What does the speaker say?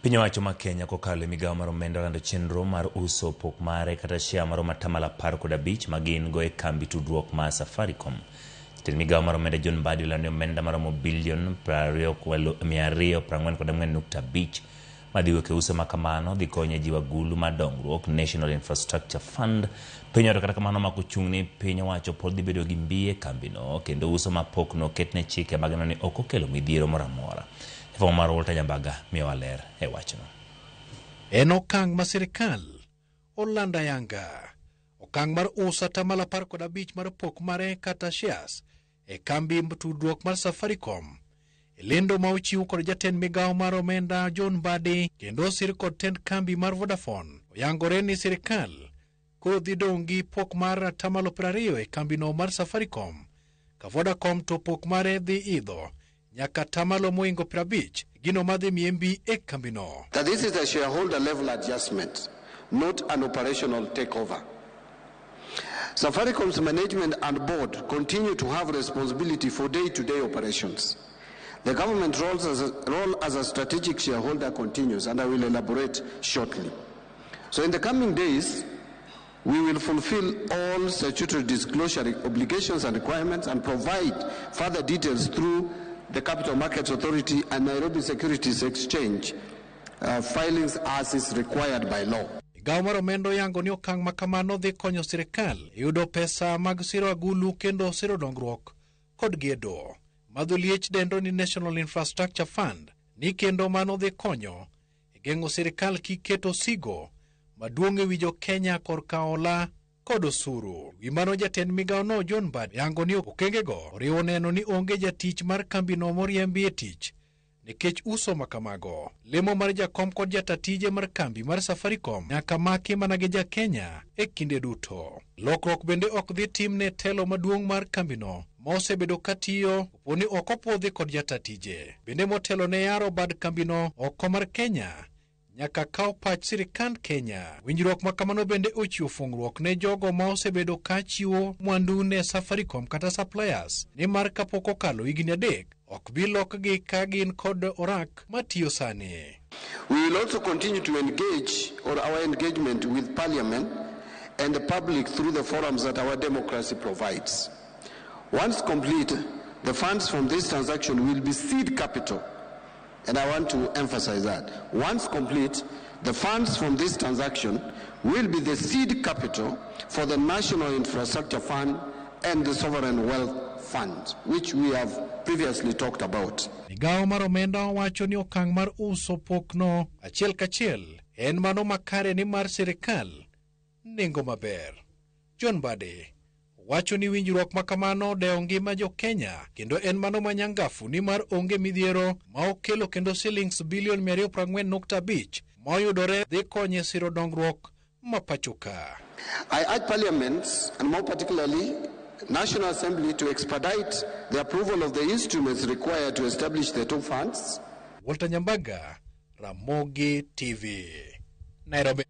Piny owacho ma Kenya kokalo e migawo mar omenda olando chenro mar uso pok mare kata share maromo 15% ma gin go e kambi tudruok ma Safaricom. Jatend migawo mar omenda John Mbadi olando ni omenda maromo bilion 244.5 madhi wuok e uso ma kamano dhi konyo e jiwo agulu mar dongruok National Infrastructure Fund. Piny owacho kata kamano omako chung' ni piny owacho pod dhi bedo gi mbi e kambino kendo uso ma pokno oketne chike mag neno ni ok okelo midhiero moro amora. Jafwambo mar Walter Nyambaga miyowa ler e wachno. En okang' ma sirkal olando ayanga. Okang' mar uso 15% mar pok mare kata shares e kambi tudruok mar Safaricom. E lendo ma ochiw kod jatend migawo mar omenda John Mbadi kendo osir kod tend kambi mar Vodafone, oyangore ni sirkal koro dhi dong' gi pok mar 20% e kambino mar Safaricom, ka Vodacom to pok mare dhi idho nyaka mohingo 50, gino madhi miye mbi e kambino. That this is a shareholder level adjustment, not an operational takeover. Safaricom's management and board continue to have responsibility for day-to-day operations. The government role as a strategic shareholder continues, and I will elaborate shortly. So in the coming days, we will fulfill all statutory disclosure obligations and requirements and provide further details through the Capital Markets Authority and Nairobi Securities Exchange filings as is required by law. Migawo mar omenda oyango ni okang' ma kamano dhi konyo sirkal e yudo pesa mag siro agulu kendo siro dongruok kod gedo. Madho liech dendo ni National Infrastructure Fund ni kendo mano dhi konyo e geng'o sirkal kik ket osigo maduong' e wi jo Kenya korka hola kod osuru. Wi mano jatend migawono John Mbadi yango ni okengego oriwo neno ni onge jatich mar kambino moriembi e tich nikech uso makamago. Lemo mar jakom kod jata tije mar kambi mar Safaricom nyaka maki mana gi ja Kenya e kinde duto. Lokruok bende ok dhi tim ne telo maduong' mar kambino ma osebedo katiyo opo ni ok opuodhi kod jata tije. Bende motelo ne yaro bad kambino oko mar Kenya nyaka kaw pach sirikand Kenya. Winjruok ma kamano bende ochiwo fungruok ne jogo ma osebedo ka chiwo mwandu ne Safaricom kata suppliers nimar kapok okalo higni 3 ok bi lokgi ka gin kod orak matiyo sani. We will also continue to engage or our engagement with Parliament and the public through the forums that our democracy provides. Once complete, the funds from this transaction will be seed capital. And I want to emphasize that. Once complete, the funds from this transaction will be the seed capital for the National Infrastructure Fund and the Sovereign Wealth Fund, which we have previously talked about. Migawo mar omenda wacho ni okang' mar uso pokno achiel kachiel en mano makare ni mar sirikal nengo maber. John Mbadi wacho ni winjruok ma kamano dewo ngima jo Kenya kendo en mano manyangafu ni mar onge midhiero ma okelo kendo silings bilion 244.5 ma oyudore dhi konye siro dongruok ma pacho ka. I urge Parliament, and more particularly National Assembly, to expedite the approval of the instruments required to establish the two funds. Walter Nyambaga, Ramogi TV, Nairobi.